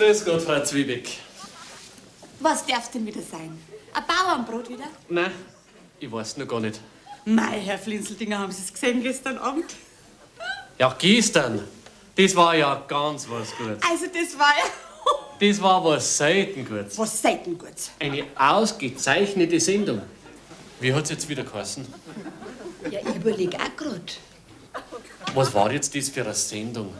Grüß Gott, Frau Zwiebeck. Was darf's denn wieder sein? Ein Bauernbrot wieder? Nein, ich weiß noch gar nicht. Mei, Herr Flinseldinger, haben Sie's gesehen gestern Abend? Ja, gestern. Das war ja ganz was Gutes. Also, das war ja... Das war was selten Gutes. Was selten Gutes? Eine ausgezeichnete Sendung. Wie hat's jetzt wieder geheißen? Ja, ich überleg auch grad. Was war jetzt das für eine Sendung?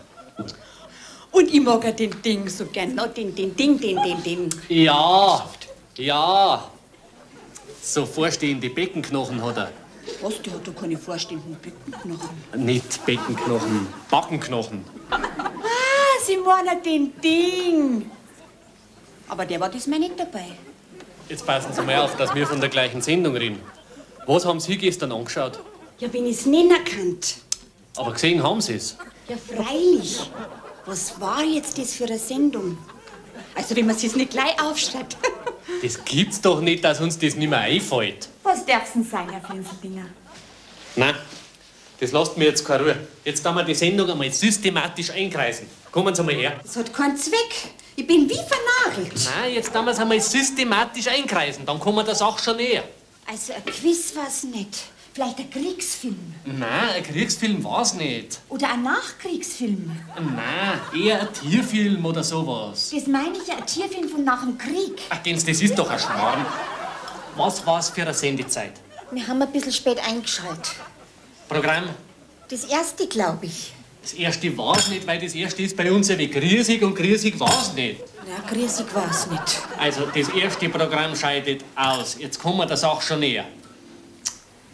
Und ich mag ja den Ding so gern. No, den Ding, den. Ja, ja. So vorstehende Beckenknochen hat er. Was? Der hat doch keine vorstehenden Beckenknochen. Nicht Beckenknochen, Backenknochen. Ah, Sie meinen den Ding. Aber der war diesmal nicht dabei. Jetzt passen Sie mal auf, dass wir von der gleichen Sendung reden. Was haben Sie gestern angeschaut? Ja, wenn ich's nicht erkannt. Aber gesehen haben Sie's. Ja, freilich. Was war jetzt das für eine Sendung? Also, wenn man sich's nicht gleich aufschreibt. Das gibt's doch nicht, dass uns das nicht mehr einfällt. Was darf's denn sein, Herr Flinseldinger? Nein, das lasst mir jetzt keine Ruhe. Jetzt da wir die Sendung einmal systematisch einkreisen. Kommen Sie mal her. Das hat keinen Zweck. Ich bin wie vernagelt. Nein, jetzt da wir's einmal systematisch einkreisen. Dann kommen wir der Sache schon näher. Also, ein Quiz war's nicht. Vielleicht ein Kriegsfilm. Nein, ein Kriegsfilm war's nicht. Oder ein Nachkriegsfilm. Nein, eher ein Tierfilm oder sowas. Das meine ich ja, ein Tierfilm von nach dem Krieg. Ach, Gens, das ist doch ein Schmarrn. Was war's für eine Sendezeit? Wir haben ein bisschen spät eingeschaltet. Programm? Das erste, glaub ich. Das erste war's nicht, weil das erste ist bei uns ja wie griesig und griesig war's nicht. Ja, griesig war's nicht. Also, das erste Programm scheidet aus. Jetzt kommen wir der Sache schon näher.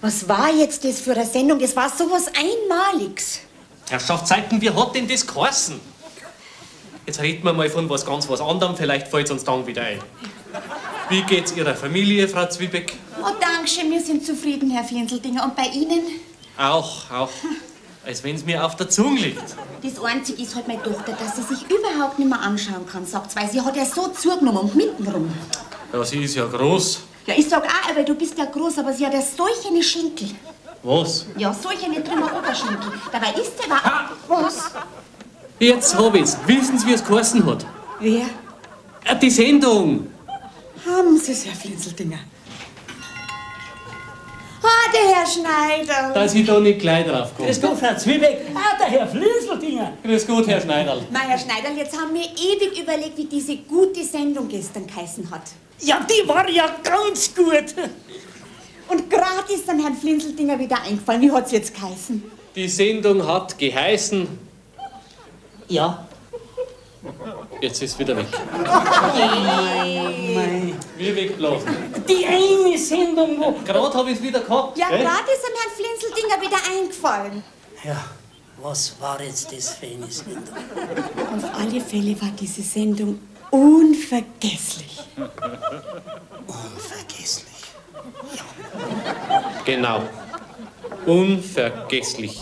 Was war jetzt das für eine Sendung? Das war sowas Einmaliges. Herrschaftszeiten, wie hat denn das geheißen? Jetzt reden wir mal von was ganz was anderem, vielleicht fällt's uns dann wieder ein. Wie geht's Ihrer Familie, Frau Zwiebeck? Oh, danke schön, wir sind zufrieden, Herr Flinseldinger. Und bei Ihnen? Auch, auch. Als wenn's mir auf der Zunge liegt. Das Einzige ist halt meine Tochter, dass sie sich überhaupt nicht mehr anschauen kann, sagt's, weil sie hat ja so zugenommen und mittenrum. Ja, sie ist ja groß. Ja, ich sag auch, aber du bist ja groß, aber sie hat ja solch eine Schenkel. Was? Ja, solch eine Trümmer Oberschenkel. Dabei ist sie aber... Ha! Was? Jetzt hab ich's. Wissen Sie, wie es geheißen hat? Wer? Die Sendung. Haben Sie's, Herr Flinseldinger. Ah, der Herr Schneider. Dass ich da nicht gleich drauf komme. Grüß Gott, Frau Zwiebeck. Ah, der Herr Flinseldinger. Grüß Gott, Herr Schneiderl. Na, Herr Schneiderl, jetzt haben wir ewig überlegt, wie diese gute Sendung gestern geheißen hat. Ja, die war ja ganz gut. Und gerade ist dann Herrn Flinseldinger wieder eingefallen. Wie hat's jetzt geheißen? Die Sendung hat geheißen... Ja. Jetzt ist wieder weg. Mei. Wie wegblasen. Die eine Sendung, wo... Gerade hab ich's wieder gehabt. Ja, gell? gerade ist dem Herrn Flinseldinger wieder eingefallen. Ja, was war jetzt das für eine Sendung? Auf alle Fälle war diese Sendung unvergesslich. Unvergesslich. Ja. Genau. Unvergesslich.